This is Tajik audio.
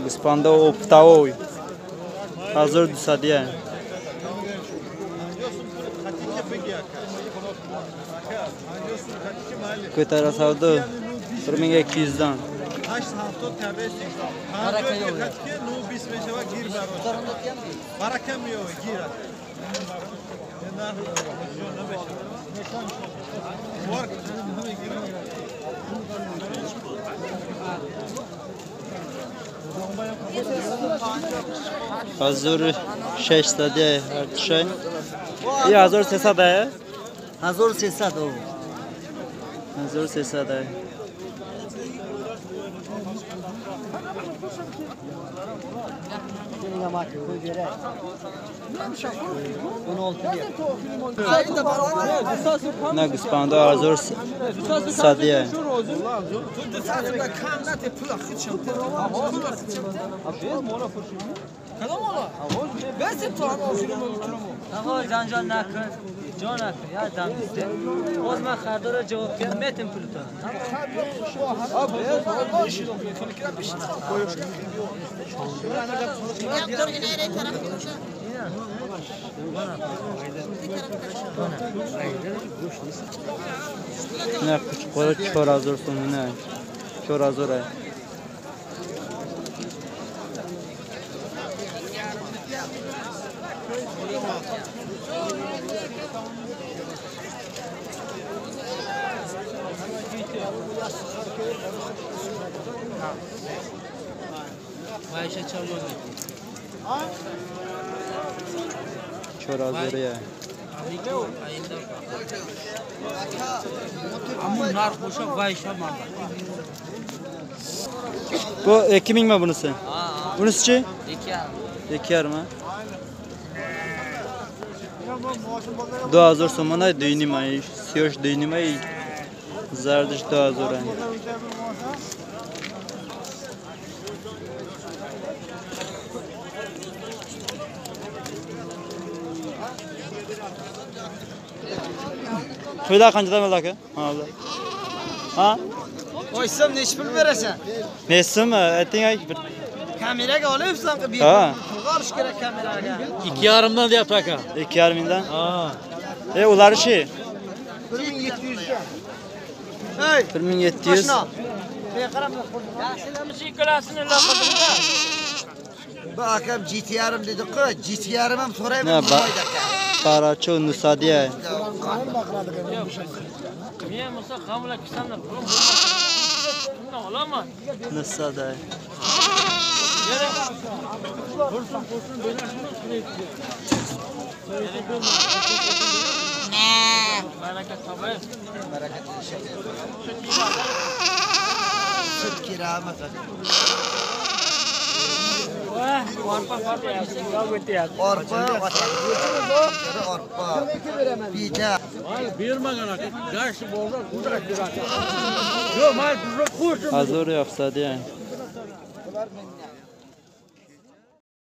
Гӯспанда оптовой 1200. Ko'tara savdo 1200dan. 1600 артишай. И 1300 1300 о. 1300. На гӯспанда 1100. آقا جنجال نکن جان نکن یا دم دیده باز من خردار را جواب کردم میتیم پولتان. نه قوچقورا 4000 سومونه 4000. 4000. Bu 2000 mi bunisi? Bunisi-chi? 2,5 ha. 2000 сомона 2,5, сиёш 2,5, зардиш 2000. Qo'ylar qanchadan bo'ldi aka? Ha, ha? Qo'ysam necha pul berasan? Necha so'm? Ayting aka bir. Kameraga olyapsan, pulga olish kerak kameraga. 2,5 dan deyapti aka. 2,5 mingdan? Ha. Ular-chi? 1700 dan. Hey, 1700. Bu akam 7,5 dedi-ku, 7,5 ham so'rayman, qo'ydi aka. Paracho 900. Men bo'lsa qamla kisamda pulim bo'lmasa olaman. 900. Baraka topay. Baraka Süt kirama. Orpa, orpa. Bija. Bermagan aka. Yaxshi bozor, qudrat beradi. Yo'q, mayli, qo'shim. 1700. Bular mendan.